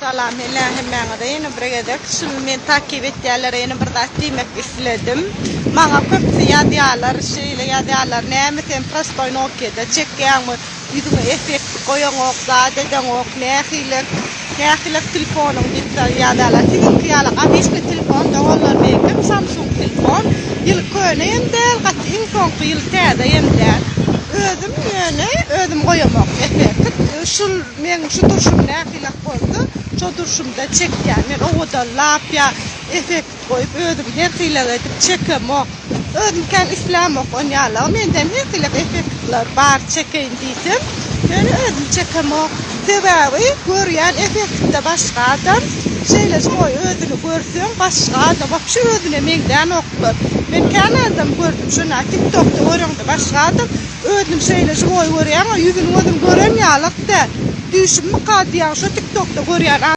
Salam hellä hemmäňize ýene bir gezek şul meni takip etýänlere ýene bir zat diýmek isledim. Maňa köpüsi ýazýarlar şeýle ýazýarlar näme sen prostoý nokiada çekýäňmi ýüzüňe efekt goýaňok zat edeňok nähilek nähilek telefonyň diýip ýazýarlar siziňki ýaly obyçnyý telefon doganlar meňkem samsung telefon ýyly köne hem däl gaty iň soňky ýyly täze hem däl özüm ýöne özüm goýamok efekt şul Meň şu durşum nähilek bolsa, şo durşumda çekýän. Men owadanlap ýa effekt goýup özüm her hilek edip çekemok. Özüm kän islämok onýalygy. Mendem her hilek effektler bar çekeýin diýsem, ýöne özüm çekemok. Sebäbi görýän effektde başga adam, şeýle žiwoý özüni görseň başga adam, wapşe özüne meňzänoklar. Men kän adam gördüm şonä tiktokda göreňde başga adam, Özüni şeýle žiwoý görýäňä ýüzüni gözüni gören ýalak däl. Düýşümmika diýýäň şo tiktokda görýän.